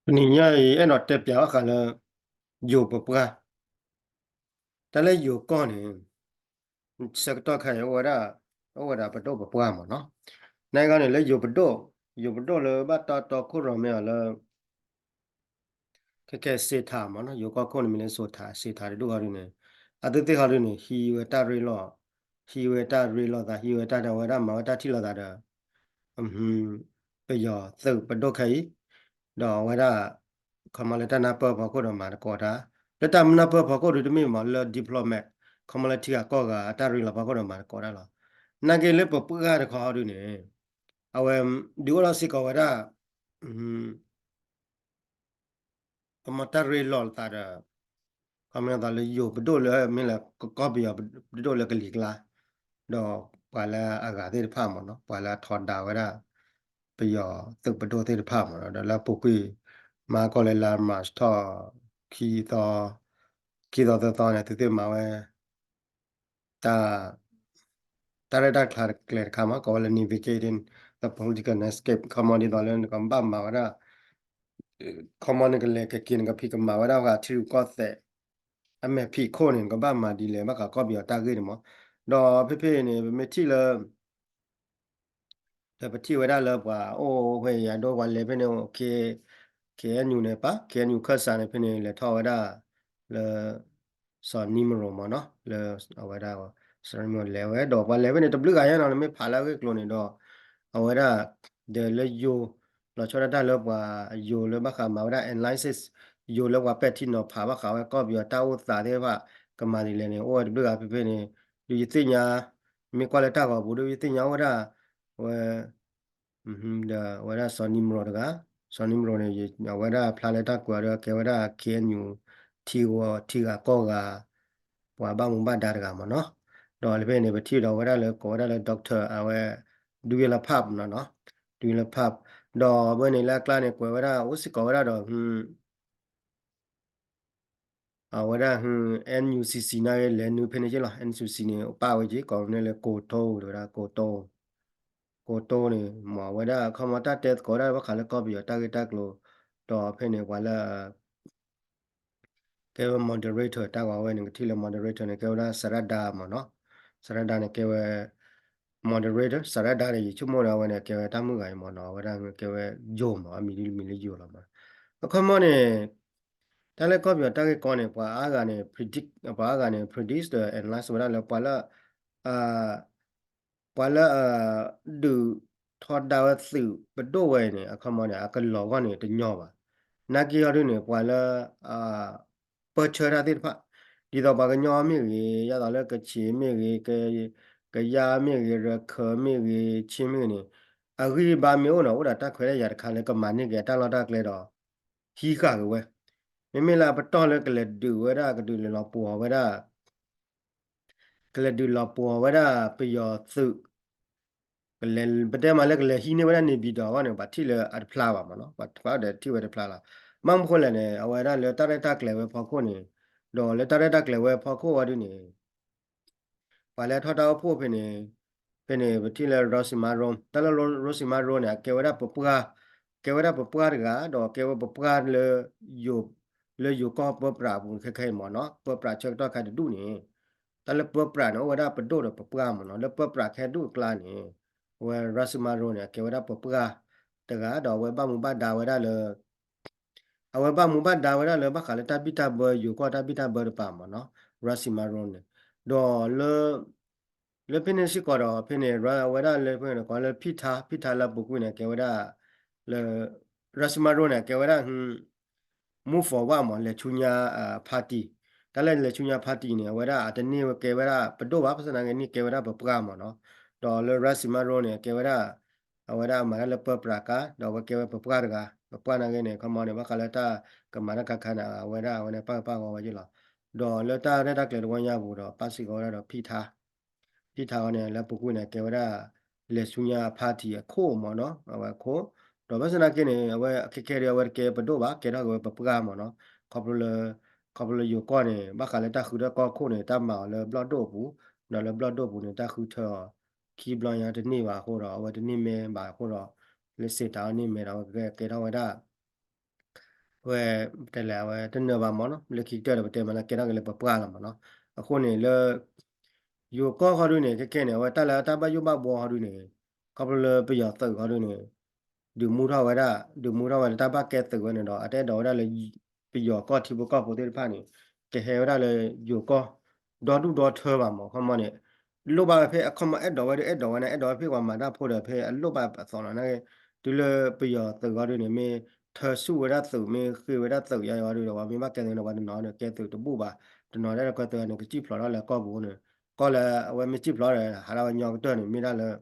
တနံၤညါအံၤ အဲၣ်ဒိးတဲပၠးဘၣ်ဃးလၢ ယိၤပပှၢ်, တၢ်လၢယိၤကီၢ်န့ၣ် ဆၢကတီၢ်ခါအံၤ အိၣ်ဝဲဒၣ်, အိၣ်ဝဲဒၣ်ပဒိၣ်ပပှၢ်မ့ၢ်နီၤ, နာ်က့န့ၣ် လၢယိၤပဒိၣ်, ယိၤပဒိၣ်လၢဘၣ်တီတီခိၣ်ရိၣ်မဲအီၤလၢ ခဲခဲစ့ထးမ့ၢ်နီၤ, ယိၤကီၢ်ခိၣ်န့ၣ်မ့ၢ်လၢစိၤထး, စ့ထးတဒူၣ်ဟီဒုန့ၣ်, အသုသ့ၣ်ဟီဒုန့ၣ် ဟံးဝဲတၢ်ရ့လိာ်, ဟံးဝဲတၢ်ရ့လိာ်သး, ဟံးဝဲတၢ်ဒီး အဝဲဒၣ်မၤဝဲတၢ်ထံၣ်လိာ်သးဒီး ပယီၤသုးပဒိၣ်ခဲအံၤ, ဒီးအဝဲဒၣ် ခီမီလၢတၢ်နၢ်ပၢၢ်ဖီခိၣ်ဒီးမၤသကိးတၢ်, လၢတၢ်နၢ်ပၢၢ်ဖီခိၣ်ဒုတမ့ၢ်မ့ၢ်လၢ diplomat, ခီမီလၢထံဂၤကီၢ်ဂၤအတၢ်ရ့လိာ်ဖီခိၣ်ဒီးမၤသကိးတၢ်လီၤ. နာ်က့လၢပပှၢ်တခီဟီဒုန့ၣ် အဝဲ ဒုးအိၣ်ထီၣ်စ့ၢ်ကီးဝဲဒၣ် ပမ့ၢ်တၢ်ရ့လိာ်သးဒီး ခီမီသးလၢယိၤပဒိၣ်လၢမ့ၢ်လၢကီၢ်ပယီၤပဒိၣ်လၢကလံၤကျါ, ဒီးပှၤလၢအဂၤသ့ၣ်တဖၣ်မ့ၢ်နီၤ, ပှၤလၢအထီဒါဝဲဒၣ် ပယီၤသုးပဒိၣ်သ့ၣ်တဖၣ်မ့ၢ်နီၤ, ဒီးလၢအပူၤကွံာ် မၤကီၢ်လၢလါမၢ်ၡးထီၣ် ခံသီ, ခံသီသၢသီန့ၣ် သုသ့ၣ်မၤဝဲ တၢ်, တၢ်ရဲၣ်တၢ်ကျဲၤတကျဲၤတခါမး ကိးဝဲလၢ navigating the political landscape, ခီမီဒ်သိးလၢနကဘၣ်မၤဝဲဒၣ်, ခီမီနကလဲၤကက့ၤ နကဖံးကမၤဝဲဒၣ်ပှၤထံရူၢ်ကီၢ်သဲး အမဲာ်ဖံးခိၣ်န့ၣ် နကဘၣ်မၤဒ်လဲၣ် ဘၣ်ဃးကီၢ်ပယီၤတၢ်ဂ့ၢ်န့ၣ်မး, ဒီးဖဲဖဲန့ၣ် ပမ့ၢ်ထံၣ်လၢ ဒီးပထံၣ်ဝဲဒၣ်လၢပှၤအိၣ်ဝဲယၤဒိပှၤလဲၤဖဲန့ၣ် K N U န့ၣ်ပၢ် K N U ခၢၣ်စးန့ၣ် ဖဲန့ၣ် လဲၤထီၣ်ဝဲဒၣ်လၢ စီၤနံမရိၣ်မ့ၢ်နီၤ, လၢအဝဲဒၣ် စီၤနံမရိၣ်လဲၤဝဲ ဒီးပှၤလဲၤဖဲန့ၣ် တဘျုးဂၤညါနီၤ နမ့ၢ်ဖးလၢအဂ့ၢ်ကျိၤန့ၣ်ဒီး အဝဲဒၣ် ဒီးလၢယိၤ လီၤဆီဒၣ်တၢ်လၢပှၤယိၤလၢဘၣ်ဃးမၤဝဲဒၣ် analysis, ယိၤလၢပှၤပဲာ်ထံနီၤဖးဘၣ်ဃးဝဲကီၢ်ပယီၤတၢ်အိၣ်သးသ့ၣ်တဖၣ် ကမၤဒ်လဲၣ်န့ၣ် အိၣ်ဝဲတဘျုးဂၤဖဲဖဲန့ၣ်, ဒုးယသ့ၣ်ညါ, မ့ၢ်ကွၢ်လၢတၢ်ဂီၤပူၤ ဒုးယသ့ၣ်ညါအိၣ်ဝဲဒၣ်, ဝဲ ဒီးအဝဲဒၣ်စီၤနံမရိၣ်တဂၤ, စီၤနံမရိၣ်န့ၣ် အဝဲဒၣ်ဖျါလၢတၢ်ကွဲးအီၤဒီးကဲဝဲဒၣ် K N U ထံဂၤကီၢ်ဂၤ ပှၤဘၣ်မူဘၣ်ဒါတဂၤမ့ၢ်နီၤ, ဒီးလၢဖဲန့ၣ် ပထံၣ်ဒီးဝဲဒၣ်လၢကိးဝဲဒၣ်လၢ doctor အဝဲ ဒူယလဖၣ်နီၤနီၤ, ဒူယလဖၣ်, ဒီးဝဲန့ၣ်လၢအကျါန့ၣ် ကွဲးဝဲဒၣ် အိၣ်စ့ၢ်ကီးဝဲဒၣ်ဒီး အဝဲဒၣ် N U C C နာ်ဂ့ၤ လဲၤနုာ်ဖဲန့ၣ်က့လီၤ, N U C C န့ၣ် ပာ်ဝဲက့ၤ ကိးန့ၢ်လၢကိတိၢ် တဲဝဲဒၣ်ကိတိၢ်, ကိတိၢ်န့ၣ် မ့ၢ်အဝဲဒၣ် ခီမီတၢ်တဲသကိးဒၣ်ဘၣ်ဃးလၢကီၢ်ပယီၤတၢ်ဂ့ၢ်တၢ်ကျိၤ, ဒီးဖဲန့ၣ် ပှၤလၢ ကဲဝဲ moderator တၢ်ဂီၤဝဲန့ၣ် ကထံၣ်လၢ moderator န့ၣ် ကဲဝဲဒၣ် စရၣ်ဒါ မ့ၢ်နီၤ, စရၣ်ဒါ န့ၣ် ကဲဝဲ moderator, စရၣ်ဒါ န့ၣ် ယဆိကမိၣ်ဒီးအဝဲန့ၣ် ကဲဝဲတၢ်မုၣ်ဂၤအံၤမ့ၢ်နီၤ, အဝဲဒၣ်ကဲဝဲယိၤမ့ၢ် အမံၤဒ်မံၤလၢယိၤလီၤမ့ၢ်, အခီမီန့ၣ် တၢ်လၢကီၢ်ပယီၤတၢ်ဂ့ၢ်ကီန့ၣ် ပှၤအါဂၤန့ၣ် predict, ပှၤအါဂၤန့ၣ် predict ဒီး analyze ဝဲဒၣ်လၢပှၤလၢ ပှၤလၢအ ဒုးထီဒါဝဲသုးပဒိၣ်ဝဲအံၤန့ၣ် အခီမီန့ၣ် အကလီၤဂီၢ်န့ၣ်တညီဘၣ်. နာ်က့ဟီဒုန့ၣ် ပှၤလၢ ပၢဆှၢတၢ်သ့ၣ်တဖၣ် ဒ်သိးပှၤကညီမ့ၢ်ဂ့ၤ, ယဲသိးလၢကခ့ၣ်မ့ၢ်ဂ့ၤ, ကယါမ့ၢ်ဂ့ၤ, ရခၢၣ်မ့ၢ်ဂ့ၤ, ခ့ၣ်မ့ၢ်ဂ့ၤန့ၣ် အဂံၢ်အဘါမ့ၢ်အိၣ်န့ၣ် အိၣ်ဒီးတၢ်ခွဲးတၢ်ယာ်တခါလၢကမၤန့ၢ်က့ၤအတၢ်လီၢ်တၢ်ကျဲဒီး ဟံးဃာ်က့ၤဝဲ. မ့မ့ၢ်လၢအပတီၢ်လၢကလဲၤဒုးဝဲဒၣ် ကဒုးလဲၤလီၤပှီၤဝဲဒၣ် ကလဲၤဒုးလီၤပှီၤဝဲဒၣ်ပယီၤသုး, ကလဲၤ ပတဲမးလၢကလဲၤဟံးန့ၢ်ဝဲဒၣ် နေပြည်တော် အဂီၢ်န့ၣ် ပှၤထံၣ်လၢအတဖျါဘၣ်မ့ၢ်နီၤ, ပှၤတဖၣ်ဒီးထံၣ်ဝဲတဖျါလီၤ. ဘၣ်မနုၤဃိလဲၣ်န့ၣ် အဝဲဒၣ်လၢတၢ်ရဲၣ်တၢ်ကျဲၤဝဲဖီခိၣ်န့ၣ်, ဒီးလၢတၢ်ရဲၣ်တၢ်ကျဲၤဝဲဖီခိၣ်ဝဲဒၣ်န့ၣ် ပှၤလၢထီၣ်တၢ်အိၣ်ဖှိၣ်ဖဲန့ၣ်, ဖဲန့ၣ် ပထံၣ်လၢ Rosy Maroon, တၢ်လၢ Rosy Maroon န့ၣ် အကဲဝဲဒၣ်ပပှၢ်, ကဲဝဲဒၣ်ပပှၢ်တဂၤ, ဒီးကဲဝဲပပှၢ်လၢ ယိၤ, လၢယိၤကီၢ်ပၢပြးအပူၤခဲခဲအံၤမ့ၢ်နီၤ, ပၢပြးဆၢကတီၢ်ခဲတဒူၣ်န့ၣ်, တၢ်လၢပၢပြးန့ၣ် အိၣ်ဝဲဒၣ်ပဒိၣ်ဒီးပပှၢ်မ့ၢ်နီၤ, လၢပၢပြးခဲဒူၣ်အကျါန့ၣ်, အဝဲ Rosy Maroon န့ၣ် အကဲဝဲဒၣ်ပပှၢ်တဂၤ, ဒီးအဝဲဘၣ်မူဘၣ်ဒါဝဲဒၣ်လၢ အဝဲဘၣ်မူဘၣ်ဒါဝဲဒၣ်လၢဘၣ်ဃးလၢတၢ်ဘံၣ်တၢ်ဘၢ ယိၤကီၢ်တၢ်ဘံၣ်တၢ်ဘၢတပၤမ့ၢ်နီၤ, Rosy Maroon န့ၣ်, ဒီးလၢ လၢဖဲန့ၣ်စ့ၢ်ကီးဒီး ဖဲန့ၣ် အဝဲဒၣ်လၢဖဲန့ၣ် ကိးလၢ ဖံထါ, ဖံထါလၢအပူၤကွံာ်န့ၣ် ကဲဝဲဒၣ် လၢ Rosy Maroon န့ၣ် ကဲဝဲဒၣ် Move Forward မ့ၢ် လဲၤဆူညါ party, တၢ်လၢလဲၤဆူညါ party န့ၣ် အဝဲဒၣ်အတန့ၢ်ဝဲကဲဝဲဒၣ်ပဒိၣ်ဘၣ်, ဘၣ်ဆၣ်သနာ်က့န့ၢ်ကဲဝဲဒၣ်ပပှၢ်မ့ၢ်နီၤ, ဒီးလၢ Rosy Maroon န့ၣ် ကဲဝဲဒၣ် အဝဲဒၣ်မၤတၢ်လၢပၢပြးကါ, ဒီးအဝဲကဲဝဲပပှၢ်တဂၤ, ပပှၢ်နာ်က့န့ၣ် ခီမီန့ၣ် ဘၣ်ဃးလၢတၢ်ကမၤတၢ်ခါခါန့ၣ် အဝဲဒၣ်အဝဲန့ၣ်ပၢ်ကပၢ်ဂီၤဝဲယ့ၣ်လီၤ, ဒီးလၢတၢ်ရဲၣ်တၢ်ကျဲၤတဝီညါပူၤဒီး ပၣ်စံၣ်ကီးဝဲဒၣ်ဒီးဖံထါ ဖံထါအီၤန့ၣ် လၢပူၤကွံာ်န့ၣ် ကဲဝဲဒၣ် လဲၤဆူညါ party အခိၣ်မ့ၢ်နီၤ, အဝဲအခိၣ်, ဒီးဘၣ်ဆၣ်သနာ်က့န့ၣ် အဝဲခဲခဲဒီး အဝဲတကဲပဒိၣ်ဘၣ်, ကဲထီၣ်က့ၤဝဲပပှၢ်မ့ၢ်နီၤ, ခီဖျိလၢ ခီဖျိလၢယိၤကီၢ်န့ၣ် ဘၣ်ဃးလၢတၢ်ဃုထၢကီၢ်ခိၣ်န့ၣ် တၢ်မၤအီၤလၢဘျီၣ်ဒိၣ်အပူၤ, ဒီးလၢဘျီၣ်ဒိၣ်အပူၤန့ၣ် တၢ်ဃုထၢအီၤ ခံဘျီညါတန့ၢ်ဘၣ်အဃိဒီး အဝဲတန့ၢ်မဲဘၣ်အဃိဒီး လၢစ့တၢ်အီၤန့ၢ်မဲဒီး အဝဲကကဲထီၣ်ဝဲဒၣ် ဝဲ တဲလဲၣ် အဝဲတနၢၤဘၣ်မ့ၢ်နီၤ လၢခံကတၢၢ်ဒီးပတဲမးလၢကဲထီၣ်က့ၤလၢပပှၢ်လီၤမ့ၢ်နီၤ. အဃိန့ၣ်လၢ ယိၤကီၢ်ဃီဒုန့ၣ် ခဲခဲန့ၣ် အဝဲတၢ်လၢတၢ်ဘၣ်ယိၣ်ဘၣ်ဘှီဃီဒုန့ၣ် ခီဖျိလၢပယီၤသုးဃီဒုန့ၣ် ဒုးမူထီၣ်ဝဲဒၣ် ဒုးမူထီၣ်ဝဲလၢတၢ်ဘၣ်ကဲသုးဝဲန့ၣ်ဒီး အတအဲၣ်ဒိးဝဲဒၣ်လၢ ပယီၤကီၢ်ထံဖိကီၢ်ဖိသ့ၣ်တဖၣ်န့ၣ် ကဟဲဝဲဒၣ်လၢယိၤကီၢ် ဒီဒူၣ်ဒီထၢဘၣ်မ့ၢ် ခီမီန့ၣ် လိၣ်ဘၣ်ဝဲဖဲအခီမီအဲၣ်ဒိးဝဲဒုးအဲၣ်ဒိးဝဲန့ၣ် အဲၣ်ဒိးဝဲဖဲပှၤမၤတၢ်ဖိဒီးဖဲအလိၣ်ဘၣ်အသီနီၤ နာ်က့ တုၤလၢပယီၤသုးဃီဒုန့ၣ် မ့ၢ်ထၢဆူၣ်ဝဲဒၣ်သုး မ့ၢ်ဃ့ဝဲဒၣ်သုးယါယါဃီဒုဒီး ပှၤမ့ၢ်ဘၣ်ကဲသုးန့ၣ် ပှၤတနီၤန့ၣ် ကဲသုးတဘူၣ်ဘၣ် တနီၤဒၣ်လၢကီၢ်သုးန့ၣ် ကစံၣ်ဖျိးထီၣ်လၢကီၢ်ပူၤန့ၣ် ကီၢ်လၢအဝဲမ့ၢ်စံၣ်ဖျိးဒီး ဟးထီၣ်ဝဲညီကတၢၢ်န့ၣ် မ့ၢ်ဒၣ်လၢ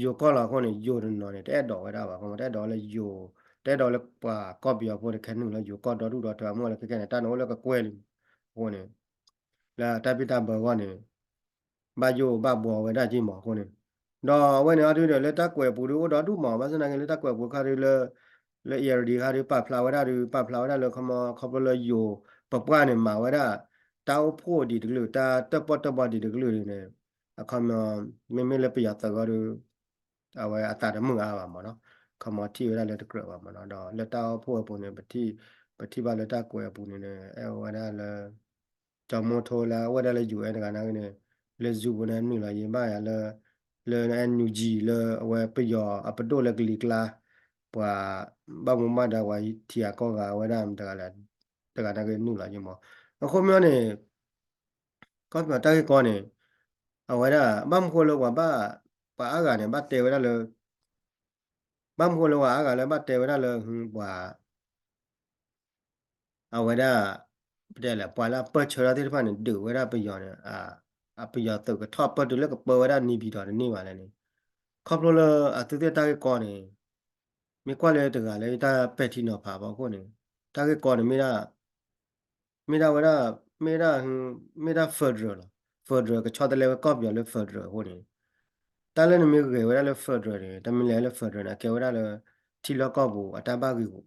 ယိၤကီၢ်လီၤအဃိန့ၣ် ယိၤတနီၤန့ၣ် တအဲၣ်ဒိးဝဲဒၣ်ဘၣ် ခီမီ တအဲၣ်ဒိးဝဲလၢယိၤ တအဲၣ်ဒိးလၢပှၤကီၢ်ပယီၤဖိန့ၣ် ကဟဲနုာ်လီၤယိၤကီၢ်ဒီဒူၣ်ဒီထၢ အမ့ၢ်လၢခဲခဲန့ၣ် တၢ်န့ၣ်အိၣ်လၢကကွဲၢ်လံ အဃိန့ၣ် လၢတၢ်ဘံၣ်တၢ်ဘၢအဂီၢ်န့ၣ် ဘၣ်ယိၣ်ဘၣ်ဘှီဝဲဒၣ်က့မ့ၢ်အဃိန့ၣ် ဒီးအဝဲန့ၣ်အီၤဒုဒီး လၢတၢ်ကွဲးအပူၤဒုအိၣ်ဒီဒူၣ်မ့ၢ် ဘၣ်ဆၣ်သနာ်က့လၢတၢ်ကွဲးအပူၤခါဒုလၢ လၢ A R D ခါဒု ပာ်ဖျါဝဲဒၣ်ဒု ပာ်ဖျါဝဲဒၣ်လၢခီမီ ခီဖျိလၢယိၤ ပပှၢ်န့ၣ် မၤဝဲဒၣ် တၢ်အိၣ်ဖှိၣ်ဒံးတကလုာ် တၢ်တၢၣ်ပီၣ်တၢၣ်ဘီဒံးတကလုာ်န့ၣ် အခီမီ မ့မ့ၢ်လၢပယီၤသုးအဂီၢ်ဒု အဝဲအသးတမုာ်အါဘၣ်မ့ၢ်နီၤ ခီမီထံၣ်ဝဲဒၣ်လၢတကြၢးဘၣ်မ့ၢ်နီၤ ဒီးလၢတၢ်အိၣ်ဖှိၣ်အပူၤန့ၣ် ပထံၣ် ပထံၣ်ဘၣ်လၢတၢ်ကွဲးအပူၤန့ၣ် အဲၣ်ဝဲဒၣ်လၢ ကၠီမိထိလၢအဝဲဒၣ်လၢ U N တဂၤနာ်က့န့ၣ် လၢ Zoom ပူၤန့ၣ် နုာ်လီၤယံၤဘၣ်ယၤလၢ လၢ N U G လၢအဝဲပယီၤအပဒိၣ်လၢကလံၤကျါ ပှၤဘၣ်မူဘၣ်ဒါပှၤထံဂၤကီၢ်ဂၤအဝဲဒၣ်တဂၤ တဂၤနာ်က့နုာ်လီၤယံၤမ့ၢ် အဃိမ့ၢ်န့ၣ် ကီၢ်ပယီၤတၢ်ဂ့ၢ်ကီန့ၣ် အဝဲဒၣ် ဘၣ်မနုၤဃိလၢပှၤဘၣ် ပှၤအါဂၤန့ၣ် ဘၣ်တဲဝဲဒၣ်လၢ ဘၣ်မနုၤဃိလၢပှၤအါဂၤလၢဘၣ်တဲဝဲဒၣ်လၢ ပှၤ အဝဲဒၣ် ပတဲလဲၣ် ပှၤလၢအပၢၢ်ဆၢထီၣ်သ့ၣ်တဖၣ်န့ၣ် ဒုးဝဲဒၣ်ပယီၤန့ၣ် အပယီၤသုးကထီၣ်ပၢၢ်တုၤလၢကပၢဝဲဒၣ် နေပြည်တော် တန့ၢ်ဘၣ်လဲၣ်န့ၣ် ခီဖျိလၢအသုသ့ၣ်တၢ်ဂ့ၢ်ကီန့ၣ် မ့ၢ်ကွၢ်လၢတဂၤလၢတၢ်ပဲာ်ထံနီၤဖးဘၣ်အဃိန့ၣ် တၢ်ဂ့ၢ်ကီန့ၣ်မ့ၢ်ဒၣ် မ့ၢ်ဒၣ်ဝဲဒၣ် မ့ၢ်ဒၣ် မ့ၢ်ဒၣ် federal လီၤ. federal ကဆီတလဲဝဲကီၢ်ပယီၤလၢ federal အဃိန့ၣ် တၢ်လၢနမ့ၢ်ဂဲၤဝဲဒၣ်လၢ federal န့ၣ် တၢ်မ့ၢ်လဲၤလၢ federal န့ၣ် အကဲဝဲဒၣ်လၢ ထံလီၢ်ကီၢ်ပူၤအတၢ်ဘၣ်ဂံာ်ပူၤ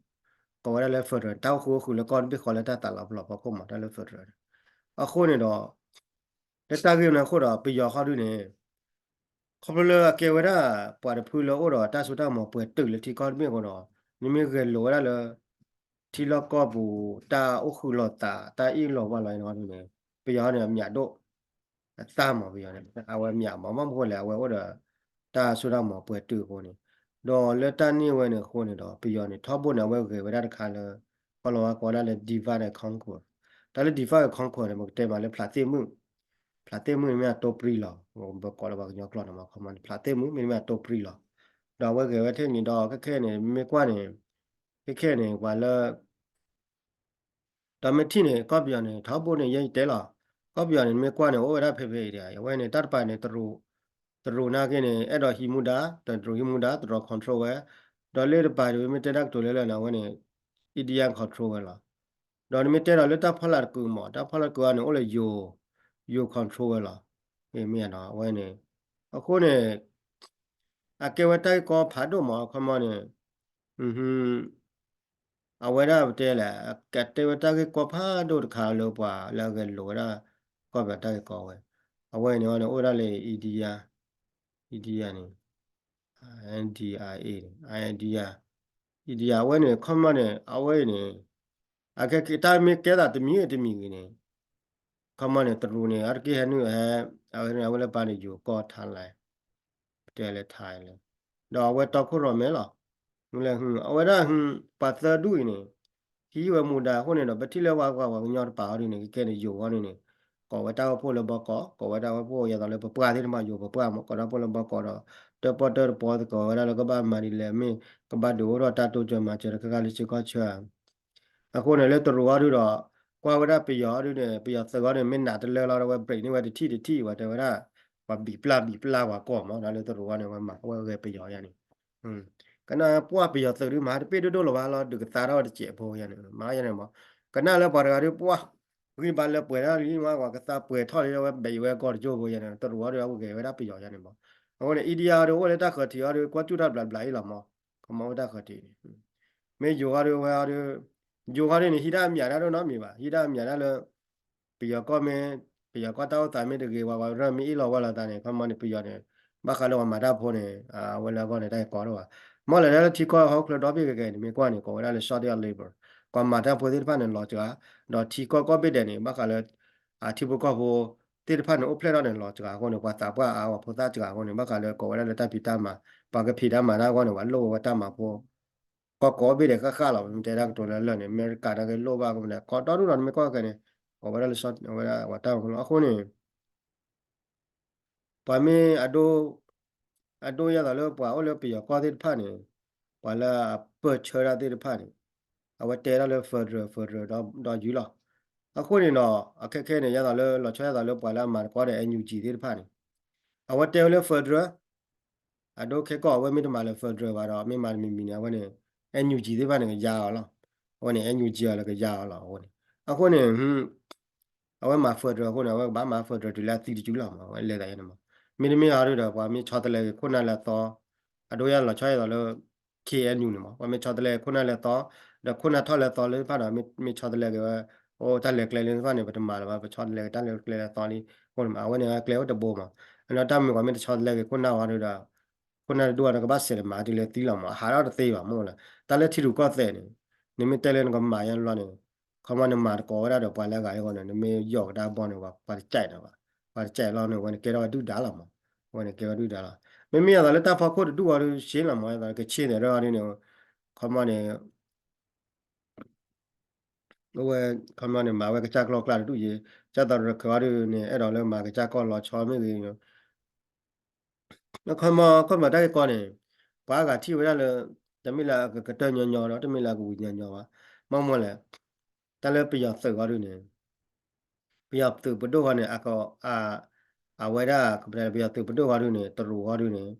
ကိးဝဲဒၣ်လၢ federal တၢ်အိၣ်ဃုာ်အိၣ်ဃုာ်လၢကီၢ်တဘ့ၣ်ဃီလၢတၢ်သးလီၤပလီၢ်ဖီခိၣ်မး တၢ်လၢ federal န့ၣ် အဃိန့ၣ်ဒီး လၢတၢ်ဂ့ၢ်န့ၣ်အဃိဒီး ပယီၤဃီဒုန့ၣ် ခီဖျိလၢအကဲဝဲဒၣ် ပှၤတဖုလၢအိၣ်ဒီးတၢ်စိတၢ်ကမီၤပှဲၤတုာ်လၢထံကီၢ်တဘ့ၣ်အဃိဒီး နမ့ၢ်ဂဲၤလိာ်ဝဲဒၣ်လၢ ထံလီၢ်ကီၢ်ပူၤ တၢ်အိၣ်ဃုာ်လိာ်သး တၢ်အ့ၣ်လိာ်ဝါလိာ်န့ၣ် ပယီၤန့ၣ် အမျးဒိၣ် အသၣ်မး ပယီၤန့ၣ် အဝဲမျးမး ဘၣ်မနုၤဃိလဲၣ် အဝဲအိၣ်ဒီး တၢ်စိတၢ်ကမီၤပှဲၤတုာ်အဃိန့ၣ် ဒီးလၢတၢ်န့ၢ်ဝဲန့ၣ်အဃိန့ၣ်ဒီး ပယီၤန့ၣ် ထီဘိန့ၣ် အဝဲဂဲၤဝဲဒၣ်တခါလၢ ကီၢ်လီၤဝါကိးဝဲဒၣ်လၢ divide and conquer တၢ်လၢ divide and conquer န့ၣ် ပကတဲမးလၢဖျးသ့ၣ်မုၣ် ဖျးသ့ၣ်မုၣ်မ့ၢ်အတိပြံလီၤ ပကိးလၢပှၤကညီကျိာ်န့ၣ်မး ခီမီန့ၣ် ဖျးသ့ၣ်မုၣ်မ့တမ့ၢ်အတိပြံလီၤ ဒီးအဝဲဂဲၤဝဲထဲန့ၣ်ဒီး ခဲခဲန့ၣ် မ့ၢ်ကွၢ်န့ၣ် ခဲခဲန့ၣ် ပှၤလၢ ဒီးမ့ၢ်ထံၣ်န့ၣ် ကီၢ်ပယီၤန့ၣ် ထီဘိန့ၣ် ယဲယတဲလီၤ ကီၢ်ပယီၤန့ၣ် မ့ၢ်ကွၢ်န့ၣ် အိၣ်ဝဲဒၣ်ဖဲဖဲအံၤဒီး အဝဲန့ၣ် တၢ်တပၤန့ၣ် တရူးနာ်က့န့ၣ် အဲၣ်ဒိးဟံးမူဒါ တရူးဟံးမူဒါ တရူး control ဝဲ ဒီးလၢတပၤန့ၣ် မ့ၢ်တဲတၢ်ကတိၤလၢလၢန့ၣ် အဝဲန့ၣ် India control ဝဲလီၤ ဒီးနမ့ၢ်တဲဒီးလၢတၢ်ဖီလာ်တကုာ်မး တၢ်ဖီလာ်တကုာ်အံၤန့ၣ် အိၣ်လၢယိၤ ယိၤ control ဝဲလီၤ မ့ၢ်နီၤ အဝဲန့ၣ် အဃိန့ၣ် အကဲဝဲတၢ်ဂ့ၢ်ကီဖးဒိၣ်မး ခီမီန့ၣ် အဝဲဒၣ်ပတဲလဲၣ် ကတဲဝဲတၢ်ဂ့ၢ်ကီဖးဒိၣ်တခါလၢပှၤလၢအဂဲၤလိာ်ဝဲဒၣ် ကီၢ်ပယီၤတၢ်ဂ့ၢ်ကီဝဲ အဝဲန့ၣ်န့ၣ် အိၣ်ဝဲဒၣ်လၢ India India န့ၣ် India India India အဝဲန့ၣ် ခီမီန့ၣ် အဝဲအံၤန့ၣ် အကဲတၢ်မ့ၢ်ကဲသးတမံၤဂ့ၤတမံၤဂ့ၤန့ၣ် ခီမီန့ၣ် တရူးန့ၣ် အါတက့ၢ်ဟဲနုာ်ဟဲ အဝဲန့ၣ် အဝဲလၢပၢ်န့ၣ် ယိၤကီၢ်ထါလဲၣ် ပတဲလၢထါလဲၣ် ဒီးအဝဲတီခိၣ်ရိၣ်မဲလီၤ မ့ၢ်လဲၣ် အဝဲဒၣ် ပှၤသၢဒူၣ်အံၤန့ၣ် ဟံးဝဲမူဒါအဃိန့ၣ်ဒီး ပထံၣ်လၢပှၤကွၢ်ပှၤကညီတပၤအီၤဒ်န့ၣ် ကဲန့ၣ် ယိၤအီၤဒ်န့ၣ် ကိးဝဲတၢ်အိၣ်ဖှိၣ်လၢဘီကီး ကိးဝဲတၢ်အိၣ်ဖှိၣ်ယဲသိးလၢပပှၢ်သ့ၣ်တဖၣ် ယိၤပပှၢ်မး ကိးတၢ်အိၣ်ဖှိၣ်လၢဘီကီးဒီး တၢၣ်ပီၣ်တၢၣ်တပီသကိးဝဲဒၣ်လၢကဘၣ်မၤဒ်လဲၣ် မ့ၢ်ကဘၣ်ဒုးအိၣ်ထီၣ်တၢ်တိစၢၤမၤစၢၤတခါခါလၢထံကီၢ်ဆၢ အဃိန့ၣ် လၢတရူးအီၤဒုဒီး ကွၢ်ဝဲဒၣ်ပယီၤအီၤဒုန့ၣ် ပယီၤသုးအီၤန့ၣ် မ့ၢ်နးတလၢလီၤဒီး အဝဲ break န့ၢ်ဝဲတထံၣ်တထံၣ် ပှၤတဲဝဲဒၣ် ပှၤဘံးပျၢ်ဘံးပျၢ်ပှၤကီၢ်မး ဒီးလၢတရူးအီၤန့ၣ် ဝဲမၤဝဲဂဲၤပယီၤယါန့ၣ် ကနၣ်ပှၢ်ပယီၤသုးဒုမၤတပ့ၢ်ဒိၣ်ဒိၣ်လၢၤဘၣ်လီၤ ဒုးကသါထီၣ်ဝဲတစဲးဖိယါန့ၣ် မၤယါန့ၣ်မး ကနၣ်လၢပှၤတဂၤဒုပှၢ် ဂံၢ်ဘါလၢပှဲၤထီၣ်လံမး ပှၤကသါပှဲၤထီၣ်လံ ဝဲဘဲးဝဲကီၢ်တကၠိၢ်ဖိယါန့ၣ် တရူးအီၤဒု အဝဲဂဲၤဝဲဒၣ်ပယီၤယါန့ၣ်မး အဃိန့ၣ် India အီၤဒု အိၣ်လၢတၢ်ဃၢၤထံးအီၤဒု ကွၢ်စူၣ်တၢ်ဘျးဘျးအံၤလီၤမး ကမၤဝဲတၢ်ဃၢၤထံးန့ၣ် မ့ၢ်ယိၤအီၤဒု ဝဲအီၤဒု ယိၤအီၤဒုန့ၣ် ဟံးတၢ်အမျးတၢ်ဒိၣ်နီတမံၤဘၣ် ဟံးတၢ်အမျးတၢ်လၢ ပယီၤကီၢ်မ့ၢ် ပယီၤကီၢ်တၢ်အိၣ်သးမ့ၢ်တဂ့ၤ ပှၤပှၤရၢမ့ၢ်အ့ၣ်လီၤဝဲလီၤသးန့ၣ် ခီမီန့ၣ် ပယီၤန့ၣ် ဘၣ်ဃးလၢပှၤမၤတၢ်ဖိန့ၣ် အဝဲလၢအဂီၢ်န့ၣ် တၢ်ဂ့ၢ်ကီဒိၣ်ဘၣ် မ့ၢ်လၢတၢ်လၢထံကီၢ်ဟီၣ်ခိၣ်ချၢဒီဘ့ၣ်ဂ့ၤဂ့ၤန့ၣ် မ့ၢ်ကွၢ်န့ၣ် ကိးဝဲဒၣ်လၢ shortage of labor ပှၤမၤတၢ်ဖိသ့ၣ်တဖၣ်န့ၣ်လီၤစှၤ, ဒီးထံကီၢ်ကိးဘ့ၣ်ဒဲးန့ၣ် ဘၣ်ဃးလၢ အထံဖိကီၢ်ဖိသ့ၣ်တဖၣ်န့ၣ် အိၣ်ဖျဲၣ်ထီၣ်န့ၣ်လီၤစှၤအဃိန့ၣ် ပှၤသးပှၢ်အါအါဖိသၣ်စှၤအဃိန့ၣ် ဘၣ်ဃးလၢကိးဝဲဒၣ်လၢတၢ်ဖံးတၢ်မၤ, ပှၤကဖံးတၢ်မၤတၢ်အဂီၢ်န့ၣ် ပှၤလိၣ်ဝဲတၢ်မၤဖိ ကီၢ်ကိးဘ့ၣ်ဒဲးဃၣ်ဃၣ်လီၤ. မ့ၢ်တဲတၢ်ကတိၤလၢလၢာ်န့ၣ် အမဲရကၤတၢ်ဂ့ၢ်လိၣ်ဘၣ်ကမလဲၣ် ကီးဒီဒူၣ်ဒီး နမ့ၢ်ကွၢ်ခဲန့ၣ် ကိးဝဲဒၣ်လၢအဝဲဒၣ်ပှၤတၢ်မၤလီၤ. အဃိန့ၣ် ပှၤမ့ၢ်အဒိ အဒိယဲသိးလၢပှၤအိၣ်လၢပယီၤကီၢ်သ့ၣ်တဖၣ်န့ၣ် ပှၤလၢအပၢၢ်ဆၢတၢ်သ့ၣ်တဖၣ်န့ၣ် အဝဲတဲထီၣ်လၢ federal federal ဒီးယုၢ်လီၤ. အဃိန့ၣ်ဒီး အခဲခဲန့ၣ် ယဲသိးလၢလီၤဆီယဲသိးလၢပှၤလၢအမၤသကိးဒီး NUG သ့ၣ်တဖၣ်န့ၣ် အဝဲတဲဝဲလၢ federal အဒိခဲကီၢ်အဝဲမ့ၢ်တမၤလၢ federal ဘၣ်ဒီး မ့ၢ်မၤတမံၤမံၤန့ၣ် အဝဲန့ၣ် NUG သ့ၣ်တဖၣ်န့ၣ် ကယါအီၤလီၤ. အဝဲန့ၣ် NUG အီၤလၢကယါအီၤလီၤ. အဃိန့ၣ် အဃိန့ၣ် အဝဲမၤ federal အဃိန့ၣ် အဝဲကဘၣ်မၤ federal တုၤလၢအသံတစုလီၤမး အဝဲလဲၤသးယဲန့ၣ်မး. မ့တမ့ၢ်အီၤဒုဒီး ပှၤမ့ၢ်ဆီတလဲဂ့ၤခိၣ်နၢ်လၢအသီ အဒိယဲလီၤဆီယဲသိးလၢ K N U န့ၣ်မး ပှၤမ့ၢ်ဆီတလဲဂ့ၤခိၣ်နၢ်လၢအသီ ဒီးခိၣ်နၢ်ထီၣ်လၢအသီလၢတဖၣ်ဒီး မ့ၢ်ဆီတလဲဂ့ၤဝဲ အိၣ်တၢ်လဲၤကျဲလၢတဖၣ်န့ၣ် ပတမၤလၢၤဘၣ် ပဆီတလဲဂ့ၤတၢ်လဲၤကျဲလၢအသီလံ. အဃိန့ၣ် အဝဲန့ၣ်ကျဲအိၣ်တဘိမး အနီၢ်တၢ်မ့ၢ်ပှၤမ့ၢ်တဆီတလဲဂ့ၤခိၣ်နၢ်ဝဲဒုဒီး ခိၣ်နၢ်တဒူၣ်အီၤဒီးကဘၣ်စဲးတမၤတုၤလၢသံလီၤမး အဟးထီၣ်တသ့ဘၣ်မးလၢ တၢ်လၢထံရူၢ်ကီၢ်သဲးန့ၣ် နမ့ၢ်တဲလၢနကမၤယါလီၤန့ၣ် ခီမီနမၤတကိးဝဲဒၣ်ဒီးပှၤလၢအဂၤအံၤအဃိန့ၣ် နမ့ၢ်ယီၢ်ကဒါဘီန့ၣ် ပှၤတကဲးန့ၣ်ဘၣ် ပှၤတကဲးလီၤန့ၣ် အဝဲန့ၣ်ကဲထီၣ်ဝဲဒုၣ်ဒါလီၤမး အဝဲန့ၣ်ကဲထီၣ်ဒုၣ်ဒါလီၤ. မ့မ့ၢ်အသးလၢတၢ်ဖီခိၣ်တဒူၣ်အီၤဒုးဆ့လီၤမး အသးလၢကဆ့န့ၣ်ရၢအီၤဒုန့ၣ် ခီမီန့ၣ် အဝဲ ခီမီန့ၣ် မၤဝဲကစၢ်ကျီၢ်ကျၢ်တဒူၣ်ယဲ ကၢ်သီရခၢးအီၤဒုန့ၣ် အဲၣ်ဒိးလၢမၤကစၢ်ကီၢ်လီၤဆီမ့ၢ်ဂ့ၤ ခီမီ ခီမီတၢ်ဂ့ၢ်ကီန့ၣ် ပှၤအဂၤထံၣ်ဝဲဒၣ်လၢ တမ့ၢ်လၢအကကတၢၢ်ညီညီဒီး တမ့ၢ်လၢအကဝံၤညီညီဘၣ် မ့ၢ်မ့ၢ်လဲၣ် တၢ်လၢပယီၤသုးအီၤဒုန့ၣ် ပယီၤသုးပဒိၣ်အီၤန့ၣ် အဝဲဒၣ် ပယီၤသုးပဒိၣ်အီၤဒုန့ၣ် တရူးအီၤဒုန့ၣ်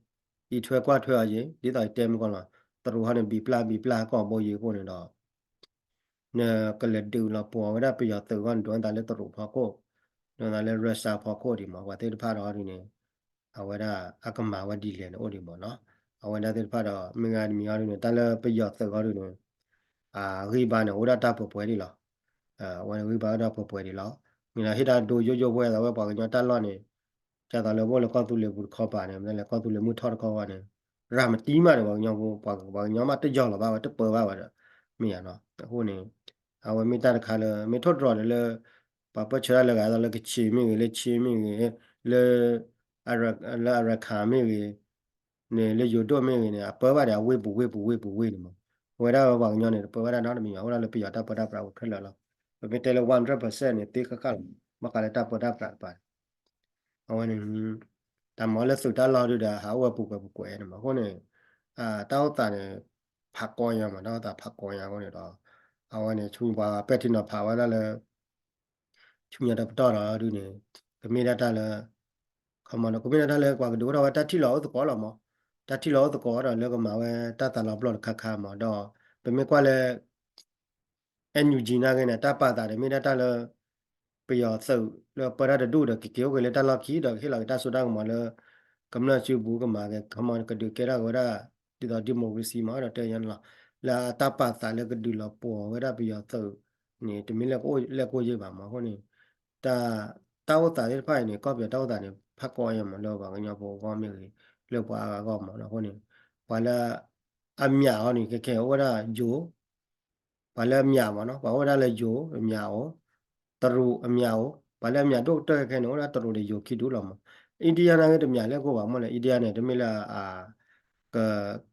အံးထွဲကွၢ်ထွဲအီၤယဲ ဒ်သိးယတဲမုၢ်ကီၢ်လီၤ တရူးအီၤန့ၣ် ဘံးပျၢ်ဘံးပျၢ်ဟဲကီၢ်ဘိယဲအဃိန့ၣ်ဒီး နကလဲၤဒုးလီၤပှီၤဝဲဒၣ်ပယီၤသုးအဂီၢ်န့ၣ် ဒိးသးလၢတရူးဖီခိၣ် ဒိးသးလၢ Russia ဖီခိၣ်ဒံးမး ပှၤသ့ၣ်တဖၣ်ဒီးဒုန့ၣ် အဝဲဒၣ်အကမၤဝဲဒ်လဲၣ်န့ၣ်အိၣ်ဒံးမးနီၤ အဝဲဒၣ်သ့ၣ်တဖၣ်ဒီး မ့ၢ်ဂ့ၤတမံၤအီၤဒုန့ၣ် တၢ်လၢပယီၤသုးအီၤဒုန့ၣ် အဂံၢ်ဘါန့ၣ် အိၣ်ဒၣ်တၢ်ပှဲၤပှဲၤဒံးလီၤ အဝဲဂံၢ်ဘါအိၣ်ဒၣ်ပှဲၤပှဲၤဒံးလီၤ မ့ၢ်ဒီးဟ့ၣ်တၢ်ဒိယိယိဖိအသးဝဲပှၤကညီတၢ်လီၢ်န့ၣ် ဒ်သိးလၢပအိၣ်လၢကီၢ်သူလ့ၤပူၤတခီပၤန့ၣ် မ့ၢ်လၢကီၢ်သူလ့ၤမုၢ်ထီၣ်တခီဝဲန့ၣ် ရၤမတံမးဒီးပှၤကညီဖိ ပှၤကညီမးတယီၤလီၤဘၣ်ဝဲတပၢဘၣ်ဝဲဒီး မ့ၢ်ယါနီၤ အဃိန့ၣ် အဝဲမ့ၢ်တၢ်တခါလၢ မ့ၢ်ထိၣ်တြီၤဒီးလၢ ပှၤပၢၢ်ဆၢတၢ်လၢဂၤဒ်သိးလၢကခ့ၣ်မ့ၢ်ဂ့ၤ လၢခ့ၣ်မ့ၢ်ဂ့ၤ လၢ လၢအရခၣ်မ့ၢ်ဂ့ၤ န့ၣ် လၢယိၤဒိၣ်မ့ၢ်ဂ့ၤန့ၣ် အပၢဘၣ်ဒီးအဝ့ၢ်ပူၤဝ့ၢ်ပူၤဝ့ၢ်ပူၤဝ့ၢ်န့ၣ်မး အဝဲဒၣ်ပှၤကညီန့ၣ် တပၢဘၣ်တၢ်နီတမံၤဘၣ် အိၣ်ဒၣ်လၢပယီၤတၢ်ပၢတၢ်ပြးပူၤခဲလၢာ်လီၤ ပမ့ၢ်တဲလၢ one hundred percent န့ၣ် သ့ဃၣ်ဃၣ်လီၤ ဘၣ်ဃးလၢတၢ်ပၢတၢ်ပြးတပၤန့ၣ် အဝဲန့ၣ် တၢ်မၤလၢသုးတၢ်လီၢ်ဒုဒီး ဟးအိၣ်ဝဲပူၤကွဲးပူၤကွဲးန့ၣ်မး အဃိန့ၣ် တၢ်အိၣ်သးန့ၣ် ဖးကီညါမး တၢ်အိၣ်သးဖးကီညါအဃိန့ၣ်ဒီး အဝဲန့ၣ် ဆူပှၤပဲာ်ထံနီၤဖးဝဲဒၣ်လၢ ဆူညါတပတီၢ်ဒီးဒုန့ၣ် ကမ့ၢ်ဒၣ်တၢ်လၢ ခီမီဒီး ကမ့ၢ်ဒၣ်တၢ်လၢပှၤကဒုးအိၣ်ထီၣ်ဝဲတၢ်ထံၣ်လီၤအိၣ်သကိးလီၤမး တၢ်ထံၣ်လီၤအိၣ်သကိးဒီးလၢကမၤဝဲတၢ်သးလီၤပျီၢ်တခါခါမး ဒီး ပမ့ၢ်ကွၢ်လၢ NUG နာ်က့န့ၣ် တၢ်ပာ်သးန့ၣ် မ့ၢ်ဒၣ်တၢ်လၢ ပယီၤသုးလၢပၢတၢ်တဒူၣ်ဒီး ကက့ၤအိၣ်က့ၤလၢတၢ်လီၢ်ခံဒီး ကဟ့ၣ်လီၤက့ၤတၢ်စိတၢ်ကမီၤလၢ ကမျၢၢ်စုပူၤကမၤက့ၤ ခီမီကဒုးကဲထီၣ်က့ၤဝဲဒၣ် ဒ်သိး democracy မး ဒီးတဲညါန့ၣ်လီၤ. လၢတၢ်ပာ်သးလၢကဒုးလီၤပှီၢ်ဝဲဒၣ်ပယီၤသုးန့ၣ် တမ့ၢ်လၢကအိၣ်လဲၣ်ကအိၣ်ယဲၢ်ဘၣ်မး အဃိန့ၣ် တၢ် တၢ်အိၣ်သးသ့ၣ်တဖၣ်အံၤန့ၣ် ကီၢ်ပယီၤတၢ်အိၣ်သးန့ၣ် ဖးကီညါမး လၢပှၤကညီဖိအဂီၢ်မ့ၢ်ဂ့ၤ လၢပှၤအါဂၤအဂီၢ်မး အဃိန့ၣ် ပှၤလၢ အမျးအီၤန့ၣ် ခဲခဲအိၣ်ဝဲဒၣ်ယိၤ ပှၤလၢအမျးမးနီၤ ပှၤအိၣ်ဝဲဒၣ်လၢယိၤ အမျးအိၣ် တရူးအမျးအိၣ် ပှၤလၢအမျးဒိၣ်ကတၢၢ်ခဲခဲန့ၣ် အိၣ်ဝဲဒၣ်တရူးဒီးယိၤခံဒူၣ်လီၤမး India နာ်က့တမျးလဲၣ်ကအိၣ်ဘၣ်မးလၢ India န့ၣ် တမ့ၢ်လၢအ က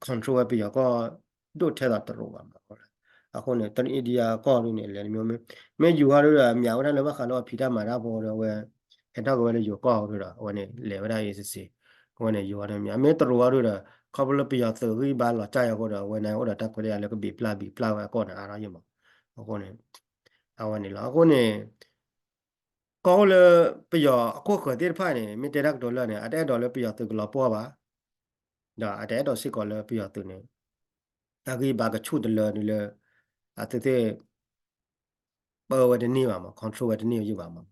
control ဝဲပယီၤကီၢ်ဒိၣ်ထဲသိးတရူးဘၣ်မး အဃိန့ၣ် India ကီၢ်ဒုန့ၣ် လဲၤတမံၤမ့ၢ် မ့ၢ်ယိၤဟီဒုဒီး အမျးဝဲဒၣ်လၢဘၣ်ဃးလၢအဖံးတၢ်မၤတၢ်ဖိဒီးအဝဲ ဟဲထီၣ်က့ၤဝဲလၢယိၤကီၢ်ဟီဒုဒီး အဝဲန့ၣ် လဲၤဝဲဒၣ်အံၤစ့ၢ်စ့ၢ် အဝဲန့ၣ်ယိၤဟီဒုမျး မ့ၢ်တရူးဟီဒုဒီး ခီဖျိလၢပယီၤသုးဂံၢ်ဘါလီၤကၢ်ယၤအဃိဒီး အဝဲန့ၣ်အိၣ်ဒီးတၢ်ခွဲးတၢ်ယာ်လၢကဘံးပျၢ်ဘံးပျၢ်ဝဲအကီၢ်န့ၣ်အါထီၣ်ယဲၢ်မး အဃိန့ၣ် အဝဲန့ၣ်လီၤ အဃိန့ၣ် ကီၢ်အိၣ်လၢပယီၤအခိၣ်ဃၢၤသ့ၣ်တဖၣ်န့ၣ် မ့ၢ်တဲတၢ်ကတိၤလၢာ်န့ၣ် အတအဲၣ်ဒိးလၢပယီၤသုးကလီၤပှီၢ်ဘၣ် ဒီးအတအဲၣ်ဒိးစ့ၢ်ကီးလၢပယီၤသုးန့ၣ် တၢ်ဂံၢ်ဘါကဆူၣ်တလၢဒ်လၢ အသုသ့ၣ် ပၢဝဲတန့ၢ်ဘၣ်မး control ဝဲတန့ၢ်ယုာ်ဘၣ်မး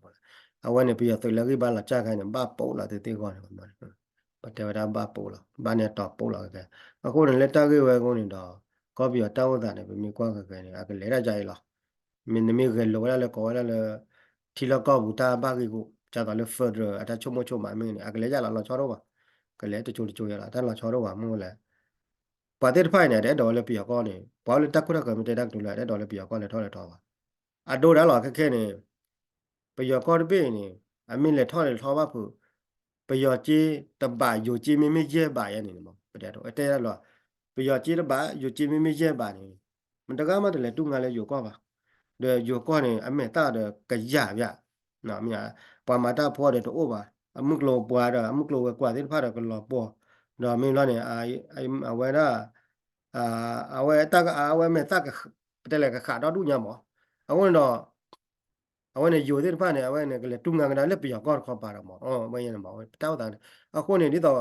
အဝဲန့ၣ် ပယီၤသုးလၢဂံၢ်ဘါလီၤကၢ်ခဲန့ၣ် ဘၣ်ပိာ်လီၤသုသ့ၣ်ဂီၢ်န့ၣ် ပတဲဝဲဒၣ်ဘၣ်ပိာ်လီၤ ဘၣ်န့ၣ်တီၤပိာ်လီၤခဲခဲ အဃိန့ၣ် လၢတၢ်ဂ့ၢ်ဝဲအဃိန့ၣ်ဒီး ကီၢ်ပယီၤတၢ်အိၣ်သးန့ၣ် ပမ့ၢ်ကွၢ်ခဲခဲန့ၣ် အကလဲၤဒၣ်ယါအံၤလီၤ မ့ၢ်နမ့ၢ်ဂဲၤလိာ်ဝဲဒၣ်လၢကိးဝဲဒၣ်လၢ ထံလီၢ်ကီၢ်ပူၤတၢ်ဘၣ်ဂ့ၢ်ဂီၢ် ဒ်သိးလၢ federal အတၢ်ဆိကမိၣ်ဆိကမးမ့ၢ်ဂ့ၤန့ၣ် အကလဲၤယါလီၤလီၤဆီဒိၣ်ဘၣ် ကလဲၤတကၠိတကၠိယါလီၤ တၢ်လီၤဆီဒိၣ်ဘၣ်မ့ၢ်ဝဲလဲၣ် ပှၤသ့ၣ်တဖၣ်အံၤန့ၣ် တအဲၣ်ဒိးဝဲလၢပယီၤကီၢ်န့ၣ် ပှၤအိၣ်လၢတၢ်ခိၣ်တၢ်ဃၢၤမ့ၢ်တဲတၢ်ကတိၤလၢ တအဲၣ်ဒိးလၢပယီၤကီၢ်လဲၤထီၣ်လဲၤထီဘၣ်. အဒိဒၣ်လီၤခဲခဲန့ၣ် ပယီၤကီၢ်တဘ့ၣ်န့ၣ် အမ့ၢ်လဲၤထီၣ်လဲၤထီဘၣ်ဖုး ပယီၤက့တဘး ယိၤက့မ့မ့ၢ်ယဲၢ်ဘးယဲန့ၣ်မး ပတဲတဲလီၤ ပယီၤက့တဘး ယိၤက့မ့မ့ၢ်ယဲၢ်ဘးန့ၣ် မတဂၤမးတလဲၤတူၢ်ငါလၢယိၤကီၢ်ဘၣ်. ဒီးယိၤကီၢ်န့ၣ် အမဲာ်သၣ်ဒီးကယၤဘၣ် မ့ၢ် ပှၤမၤတၢ်ဖိဒီးတအိၣ်ဘၣ် အမုၢ်ကျိၤပှၤဒီး အမုၢ်ကျိၤဝဲၤကွာ်သ့ၣ်တဖၣ်ဒီးကလီၤပှီၢ် ဒီးမ့ၢ်လီၤန့ၣ် အဝဲဒၣ် အဝဲ အဝဲမဲာ်သၣ် ပတဲလဲၤကဃးဒီဒူၣ်ညါမး အဃိန့ၣ်ဒီး အဝဲန့ၣ်ယိၤသ့ၣ်တဖၣ်န့ၣ် အဝဲန့ၣ်ကလဲၤတူၢ်ငါကဒါလၢပယီၤကီၢ်တခီပၤဒီးမး အဝဲန့ၣ်မး တၢ်အိၣ်သးန့ၣ် အဃိန့ၣ် ဒ်သိး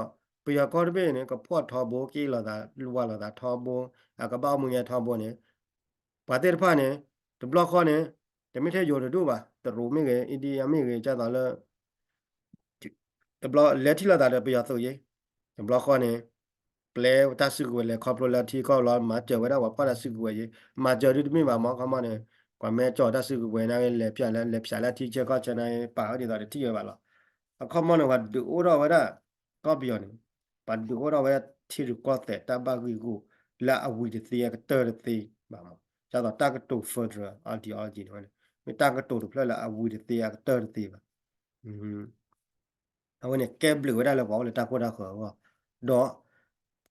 ပယီၤကီၢ်တဘ့ၣ်န့ၣ် ကဖှီၣ်ထီဘိ က့လီၤသး ဝၤလီၤသးထီဘိ အကဘၣ်အိၣ်မူညါထီဘိန့ၣ် ပှၤသ့ၣ်တဖၣ်န့ၣ် တဘျီဃီန့ၣ် တမ့ၢ်ထဲယိၤတဒူၣ်ဘၣ် တရူးမ့ၢ်ဂ့ၤ India မ့ၢ်ဂ့ၤ ကၢ်သိးလၢ တဘျီလဲၤထံၣ်လိာ်သးဒီးပယီၤသုးယ့ၣ် တဘျီဃီန့ၣ် ပျဲတၢ်စုကဝဲၤလဲၤခီဖျိလၢထံကီၢ်လီၤ မၤစၢၤဝဲဒၣ်ပှၤဖီၣ်တၢ်စုကဝဲၤယ့ၣ် မၤစၢၤဒုတမ့ၢ်ဘၣ်မး ခီမီန့ၣ် ကွၢ်မဲာ်ကၠီၣ်တၢ်စုကဝဲၤန့ၣ် လဲၤဖၠးလၢ လဲၤဖၠးလၢထံဆၢကီၢ်ဆၢန့ၣ် ပာ်ဝဲဒ်သိးတထံၣ်ဝဲဘၣ်လီၤ. အခီမီန့ၣ် ပှၤဒုးအိၣ်ထီၣ်ဝဲဒၣ် ကီၢ်ပယီၤန့ၣ် ပှၤဒုးအိၣ်ထီၣ်ဝဲဒၣ်ထံရူၢ်ကီၢ်သဲးတၢ်ဘၣ်ဂံၢ်ဂူာ် လၢအဝံၤတသ့အကတၢၢ်တသ့ဘၣ်မး ဒ်သိးတၢ်ကတိၤ federal ideology န့ၣ်ဝဲန့ၣ် မ့ၢ်တၢ်ကတိၤတဖျၢၣ်လၢအဝံၤတသ့အကတၢၢ်တသ့ဘၣ် အဝဲန့ၣ်ကဲဘျုးဝဲဒၣ်လၢပှၤအိၣ်လၢတၢ်ခိၣ်တၢ်ဃၢၤအဂီၢ် ဒီး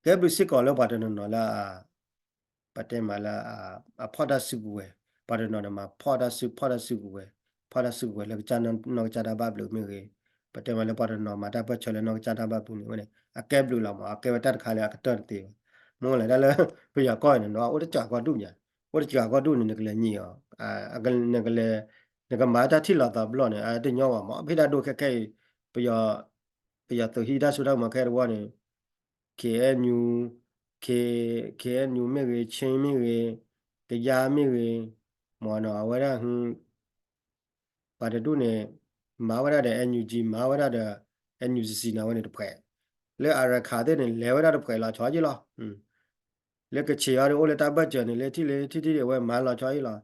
ကဲဘျုးစ့ၢ်ကီးလၢပှၤတနီၤနီၤလၢ ပတဲမးလၢ အဖီၣ်တၢ်စုကဝဲၤ ပှၤတနီၤနီၤမးဖီၣ်တၢ်စု ဖီၣ်တၢ်စုကဝဲၤ ဖီၣ်တၢ်စုကဝဲၤလၢကစၢ်နီၢ်ကစၢ်တၢ်ဘၣ်ဘျုးမ့ၢ်ဂ့ၤ ပတဲမးလၢပှၤတနီၤမၤတၢ်ပၢၢ်ဆၢလၢနီၢ်ကစၢ်တၢ်ဘၣ်ဘျုးန့ၣ်ဝဲန့ၣ် အကဲဘျုးလီၤမး အကဲဝဲတၢ်တခါလၢအကတၢၢ်တသ့ဘၣ် မ့ၢ်လၢတၢ်လၢ ပယီၤကီၢ်န့ၣ် အိၣ်တစှၤကီၢ်ဒူၣ်ညါ အိၣ်တစှၤကီၢ်ဒူၣ်န့ၣ် နကလဲၤညံးအီၤ နကလဲၤ နကမၤတၢ်ထံၣ်လိာ်သးဘျီၣ်န့ၣ် အတညီဘၣ်မး ဖဲဒၣ်ဒိခဲခဲအံၤ ပယီၤ ပယီၤသုးဟံးတၢ်စိတၢ်ကမီၤခဲတဝီန့ၣ် KNU K KNU မ့ၢ်ဂ့ၤ Chin မ့ၢ်ဂ့ၤ ကယါမ့ၢ်ဂ့ၤ မ့ၢ်နီၤ အဝဲဒၣ် ပှၤတဒူၣ်န့ၣ် မၤဝဲဒၣ်ဒီး NUG မၤဝဲဒၣ်ဒီး NUCC န့ၣ် အဝဲန့ၣ်တဖှဲး လၢအရခးသ့ၣ်န့ၣ် လဲၤဝဲဒၣ်တဖှဲးလီၤဆီယ့ၣ်လီၤ လၢကချ့းအီၤဒီး အိၣ်လၢတၢ်ဘၢၣ်စၢၤန့ၣ် လၢထံၣ်လၢထံၣ်ထံၣ်ဒီး အဝဲမၤလီၤဆီယ့ၣ်လီၤ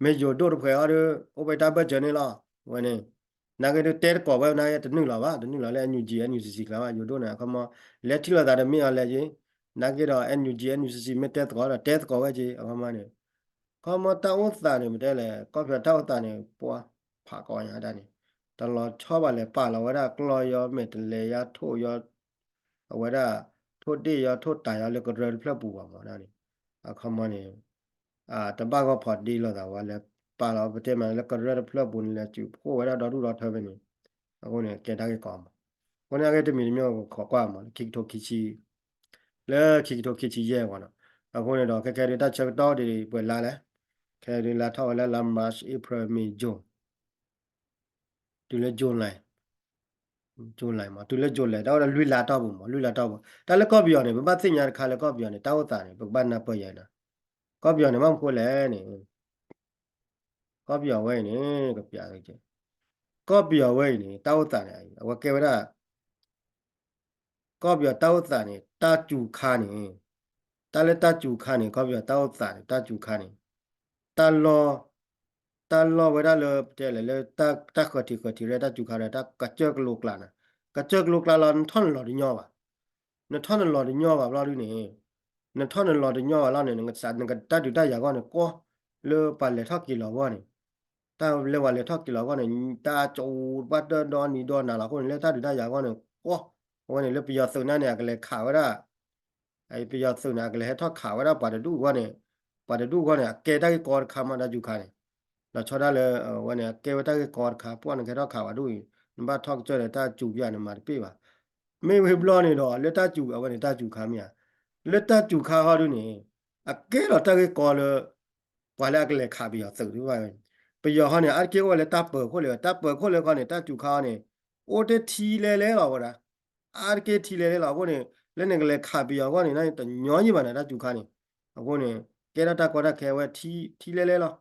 မ့ၢ်ယိၤဒိၣ်တဖှဲးအီၤဒီး အိၣ်ဖဲတၢ်ဘၢၣ်စၢၤန့ၣ်လီၤ အဝဲန့ၣ် နာ်က့ဒုးတဲသကိးဝဲ နာ်က့တနုာ်လီၤဘၣ် တနုာ်လီၤလၢ NUG NUCC ကျါဘၣ် ယိၤဒိၣ်န့ၣ် အခီမီ လဲၤထံၣ်လိာ်သးဒီးမ့ၢ်အီၤလဲၤယ့ၣ် နာ်က့ဒီး NUG NUCC မ့ၢ်တဲသကိးဒီး တဲသကိးဝဲက့ၤ အခီမီန့ၣ် ခီမီတၢ်အိၣ်သးန့ၣ် ပတဲလဲၣ် ကီၢ်ပယီၤတၢ်အိၣ်သးန့ၣ် ပှၤဖးကီညါဒၣ်န့ၣ် တလီၤဆီဘၣ်လဲၣ် ပာ်လီၤဝဲဒၣ်ကျီၢ်ယီၤ မဲာ်တလဲၤယါ ထိၣ်ယီၤ အဝဲဒၣ် ထိၣ်ဒ့ၣ်ယီၤ ထိၣ်တၤယီၤလၢကရၢတဖျၢၣ်ပူၤဘၣ်မးဒၣ်န့ၣ် အခီမီန့ၣ် တဘၣ်ဂီၢ်ဖီးဒ့လိာ်သးဝဲလၢ ပာ်လီၤပတဲမးလၢကရၢတဖျၢၣ်ပူၤန့ၣ် လဲၤစုးဖှိၣ်ဝဲဒၣ်ဒီဒူၣ်ဒီထၢဖဲန့ၣ် အဃိန့ၣ် ကဲတၢ်ဂ့ၢ်ကီမး အဃိန့ၣ် အဂ့ၢ်တမံၤတမံၤ ခိးကွၢ်မး လၢခံကထိခံဆံ လၢခံကထိခံဆံယဲၢ်အဂီၢ်နီၤ အဃိန့ၣ်ဒီး ခဲခဲဒုးတၢ်ဆၢကတီၢ်ဒ်ပှဲၤလါလဲၣ် ခဲဒုးလါထီၣ်ဝဲလၢလါ March April May June တုၤလၢ July July မး တုၤလၢ July တၢ်အိၣ်ဒီးလွံၢ်လါတီၢ်ပူၤမး လွံၢ်လါတီၢ်ပူၤ တၢ်လၢကီၢ်ပယီၤန့ၣ် ပဘၣ်သ့ၣ်ညါတခါလၢကီၢ်ပယီၤန့ၣ် တၢ်အိၣ်သးန့ၣ် ပကဘၣ်နၢ်ပၢၢ်ယၤနီၤ ကီၢ်ပယီၤန့ၣ် ဘၣ်မနုၤဃိလဲၣ်န့ၣ် ကီၢ်ပယီၤဝဲအံၤန့ၣ် ကပျး ကီၢ်ပယီၤဝဲအံၤန့ၣ် တၢ်အိၣ်သးန့ၣ် အဝဲကဲဝဲဒၣ် ကီၢ်ပယီၤတၢ်အိၣ်သးန့ၣ် တၢ်စူၤခါန့ၣ် တၢ်လၢတၢ်စူၤခါန့ၣ် ကီၢ်ပယီၤတၢ်အိၣ်သးန့ၣ် တၢ်စူၤခါန့ၣ် တၢ်လီၢ် တၢ်လီၢ်ဝဲဒၣ်လၢ ပတဲလဲၣ်လၢ တၢ်ဃၢၤထံးဃၢၤထံးရဲၣ်တၢ်စူၤခါဒီး တၢ်ကစၢၢ်ကလိကျးန့ၣ် ကစၢၢ်ကလိကျးလီၤ နထီၣ်နလီၤတညီဘၣ် နထီၣ်နလီၤတညီဘၣ်ဘျီဒုန့ၣ် နထီၣ်နလီၤတညီဘၣ်လီၤန့ၣ် နကတၢ်ဒုးတၢ်ယၤဂီၢ်န့ၣ် ကွီၢ် လၢပှၤလဲၤထီၣ်က့ၤလီၤအဂီၢ်န့ၣ် တၢ်လၢပှၤလဲၤထီၣ်က့ၤလီၤအဂီၢ်န့ၣ် တၢ်ကၠိဘၣ်တၢ်ဒီနံၤဒီနၤလီၤအဃိန့ၣ် လၢတၢ်ဒုးတၢ်ယၤဂီၢ်န့ၣ် ကွီၢ် အဝဲန့ၣ်လၢပယီၤသုးန့ၣ်န့ၣ် အကလဲၤခးဝဲဒၣ် ပယီၤသုးန့ၣ် အကလဲၤဟဲထီၣ်ခးဝဲဒၣ်ပှၤတဒူၣ်အဂီၢ်န့ၣ် ပှၤတဒူၣ်အဂီၢ်န့ၣ် အကဲတၢ်ဂ့ၢ်ကီတခါမး တၢ်စူၤခါန့ၣ် လီၤဆီဒၣ်လၢ အဝဲန့ၣ် အကဲဝဲတၢ်ဂ့ၢ်ကီတခါ ပှၤနကဟဲထီၣ်ခးဝဲဒၣ်အံၤ နဘၣ်ထီၣ်ကစၢၢ်ဒီးတၢ်စူၤပျၢ်န့ၣ် မၤတပ့ၢ်ဘၣ် မ့ၢ်ဝံၤဘျီန့ၣ်ဒီး လၢတၢ်စူၤ အဝဲန့ၣ်တၢ်စူၤခါမ့ၢ်ဧါ လၢတၢ်စူၤခါဟီဒုန့ၣ် အကဲလီၤတၢ်ဂ့ၢ်ကီလၢ ပှၤလၢအကလဲၤခးပယီၤသုးဒ်ဘၣ် ပယီၤဟီန့ၣ် အါတက့ၢ်အိၣ်ဝဲလၢတၢ်ပၢၤခိၣ်လၢ တၢ်ပၢၤခိၣ်လၢခီန့ၣ် တၢ်စူၤခါဟီန့ၣ် အိၣ်တ့ၢ်ထံလဲလဲလီၤဝဲဒၣ် အါတက့ၢ်ထံလဲလဲလီၤ အဃိန့ၣ် လၢနကလဲၤခးပယီၤအဂီၢ်န့ၣ် တညီယံၤဘၣ်န့ၣ် တၢ်စူၤခါန့ၣ် အဃိန့ၣ် ကဲထီၣ်တၢ်ကီတၢ်ခဲဝဲ ထံလဲလဲလီၤ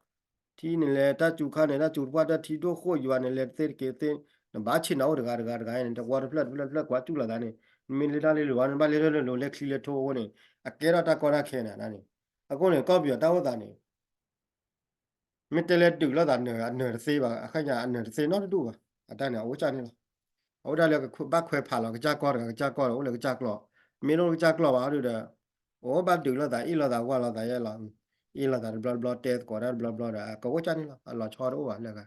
ထံန့ၣ်လဲၤတၢ်စူၤခါန့ၣ် တၢ်စူၤတပှၢ်တၢ်ထံဒိၣ်ဃိၣ်ယွၤန့ၣ် လဲၤတသ့တက့ၤသ့ နဘၣ်ဆ့ၣ်နီၤအိၣ်တဂၤတဂၤတဂၤန့ၣ် တဝီတဖျၢၣ်တဖျၢၣ်တဖျၢၣ်ကွၢ်စူၣ်လိာ်သးန့ၣ် နမ့ၢ်လဲၤတၢ်လၢလိၤဘၣ် နဘၣ်လဲၤတၢ်လၢလိၤလဲၤချံလဲၤထိအဃိန့ၣ် အကဲထီၣ်တၢ်ကီတၢ်ခဲန့ၣ်န့ၣ် အဃိန့ၣ် ကီၢ်ပယီၤတၢ်အိၣ်သးန့ၣ် မ့ၢ်တဲလဲၤဒုးလိာ်သးနၢၤ အနၢၤတသ့ဘၣ် အခါညါအနၢၤတသ့နီတဒူၣ်ဘၣ် အတၢ်န့ၣ် အအိၣ်ကၢ်န့ၣ်လီၤ အဝဲဒၣ်လၢကဘၣ်ခွဲးဖးလီၤ ကစၢ်ကီၢ်တဂၤ ကစၢ်ကီၢ်ဒီး အိၣ်လၢကစၢ်ကျီၢ် မ့ၢ်တအိၣ်လၢကစၢ်ကျီၢ်ဘၣ်ဒီး အိၣ်ဘၣ်ဒုးလိာ်သး အ့ၣ်လိာ်သးဝၢ်လိာ်သးယဲလီၤ, အ့ၣ်လိာ်သးတဘျီတဘျီ တဲသကိးတၢ်တဘျီတဘျီဒီး ကအိၣ်ကၢ်န့ၣ်လီၤ အလီၤဆီတအိၣ်ဘၣ်လၢ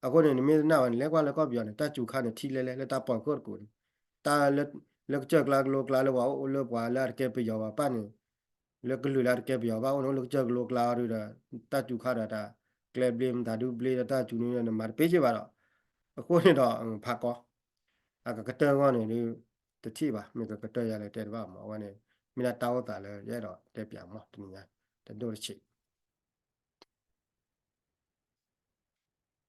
အဃိန့ၣ် နမ့ၢ်နၢ်ဝဲန့ၣ် လဲၤကွၢ်လၢကီၢ်ပယီၤန့ၣ် တၢ်စူၤခါန့ၣ်ထံလဲလဲ လၢတၢ်ပီၢ်ခိၣ်တကူာ်န့ၣ် တၢ်လၢ လၢကစၢၢ်ကျါကလိကျါလၢပှၤအိၣ်လၢပှၤလၢအတကဲပယီၤဘၣ်ပၢ်န့ၣ် လၢကလုာ်လၢအတကဲပယီၤဘၣ်အိၣ်န့ၣ် အိၣ်လၢကစၢၢ်ကလိကျါအီၤဒီး တၢ်စူၤခါဒီးတၢ်ကျဲဘျ့မတၤဒုဘျ့ဒီးတၢ်စူၤန့ၣ် နမၤတပ့ၢ်က့ၤဘၣ်ဒီး အဃိန့ၣ်ဒီး ဖးကီ အကကတၢၢ်အဂီၢ်န့ၣ်ဒီး တထံၣ်ဘၣ် မ့ၢ်ကကတၢၢ်ယၤလဲၣ်တဲတဘၣ်မး အဝဲန့ၣ် မ့ၢ်ဒၣ်တၢ်အိၣ်သးလၢယအဲၣ်ဒိးတဲပၠးမး တနံၤညါ တဒိၣ်တဆံး